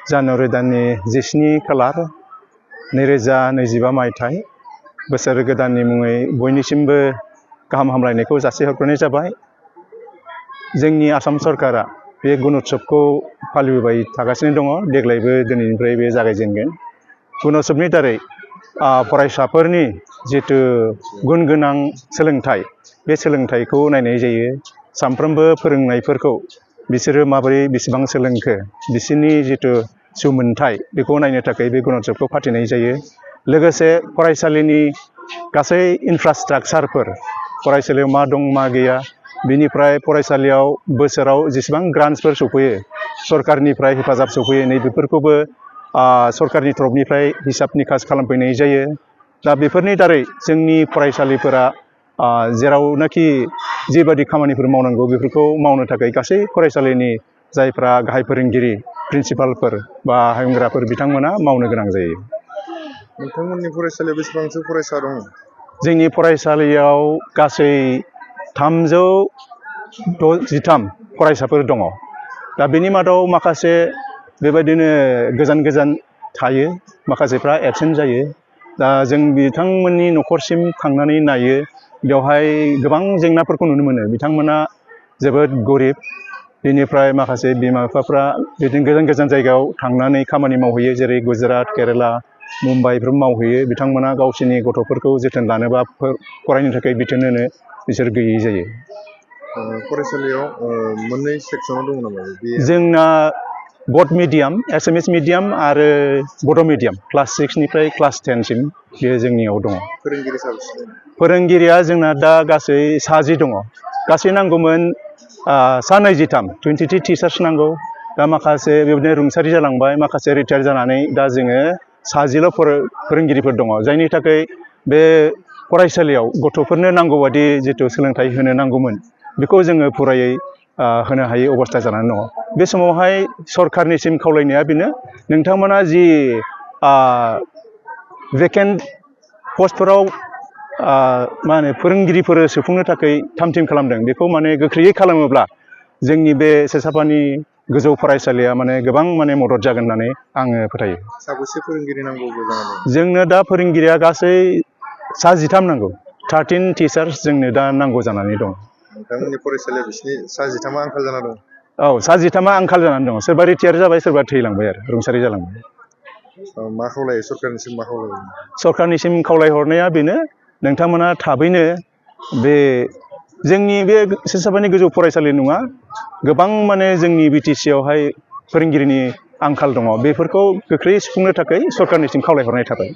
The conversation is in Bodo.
जानुवारि दाननि 17 खालार 2025 मायथाइ बोसोर गोदाननि मुङै बयनिसिमबो गाहाम हामलायनायखौ जासिहरग्रोनाय जाबाय। जोंनि आसाम सरकारा बे गुणोत्सवखौ फालिबोबाय थागासिनो दङ। देग्लायबो दिनैनिफ्राय बे जागायजेनगोन। गुणोत्सवनि दारै फरायसाफोरनि जितु गुन गोनां सोलोंथाइ, बे सोलोंथाइखौ नायनाय जायो। सानफ्रोमबो फोरोंनायफोरखौ बिसोरो माबोरै बेसेबां सोलोंखो, बिसोरनि जितु सुमोनथाइ, बेखौ नायनो थाखाय बे गुणोत्सवखौ फाथिनाय जायो। लोगोसे फरायसालिनि गासै इनफ्रास्ट्राक्चारफोर, फरायसालियाव मा दं मा गैया, बिनिफ्राय फरायसालियाव बोसोराव जेसेबां ग्रान्टसफोर सफैयो, सरकारनिफ्राय हेफाजाब सफैयो, नैबेफोरखौबो सरकारनि तरफनिफ्राय हिसाब निकास खालामफैनाय जायो। दा बेफोरनि दारै जोंनि फरायसालिफोरा जेरावनाखि जेबादि खामानिफोर मावनांगौ बेफोरखौ मावनो थाखाय गासै फरायसालिनि जायफ्रा गाहाय फोरोंगिरि, प्रिन्सिपालफोर बा हायुंगोराफोर बिथांमोना मावनो गोनां जायो। नोंथांमोननि फरायसालियाव बेसेबांसो फरायसा दं? जोंनि फरायसालियाव गासै 363 फरायसाफोर दङ। दा बेनि मादाव माखासे बेबायदिनो गोजान गोजान थायो, माखासेफ्रा एबसेन्ट जायो। दा जों बिथांमोननि न'खरसिम थांनानै नायो, बेवहाय गोबां जेंनाफोरखौ नुनो मोनो। बिथांमोना जोबोद गरिब। बेनिफ्राय माखासे बिमा बिफाफ्रा बिदिनो गोजान गोजान जायगायाव थांनानै खामानि मावहैयो, जेरै गुजरात, केरेला, मुम्बाइफ्राव मावहैयो। बिथांमोना गावसोरनि गथ'फोरखौ जोथोन लानोबा फरायनो थाखाय बिथोन होनो बिसोर गैयै जायो। फरायसालियाव मोननै सेक्सनाव दङ नामा? जोंना बड मिडियाम, एसामिस मिडियाम आरो बड' मिडियाम, क्लास 6 निफ्राय क्लास 10 सिम बेयो जोंनियाव दङ। फोरोंगिरि साबेसे दं? फोरोंगिरिया जोंना दा गासै 60 दङ। गासै नांगौमोन 23 टिचार्स नांगौ। दा माखासे बेबायदिनो रुंसारि जालांबाय, माखासे रिटायार जानानै दा जोङो 60 फोरोंगिरिफोर दङ। जायनि थाखाय बे फरायसालियाव गथ'फोरनो नांगौ बादि जितु सोलोंथाइ होनो नांगौमोन, बेखौ जोङो फुरायै होनो हायै अबस्था जानानै दङ। बे समावहाय सरकारनिसिम खावलायनाया बेनो, नोंथांमोना जि भेकेन्ट पस्टफोराव फोरोंगिरिफोर सोफुंनो थाखाय थाम थिम खालामदों, बेखौ गोख्रैयै खालामोब्ला जोंनि बे सेसापानि गोजौ फरायसालिया गोबां मदद जागोन होननानै आङो फोथायो। साबेसे फोरोंगिरि नांगौ जानानै दं? जोंनो दा फोरोंगिरिया गासै 13 नांगौ। 13 टिचार्स जोंनो दा नांगौ जानानै दं। नोंथांमोननि फरायसालियाव बिसिनि 13 आंखाल जाना दं? औ, 13 आंखाल जानानै दङ। सोरबा रिटायार जाबाय, सोरबा थैलांबाय आरो रुंसारि जालांबाय। मा खावलायो सरकारनिसिम, मा खावलायो? सरकारनिसिम खावलायहरनाया बेनो, नोंथांमोना थाबैनो बे जोंनि बे सेसापानि गोजौ फरायसालि नङा, गोबां जोंनि BTC आवहाय फोरोंगिरिनि आंखाल दङ। बेफोरखौ गोख्रै सुफुंनो थाखाय सरकारनिसिम खावलायहरनाय थाबाय।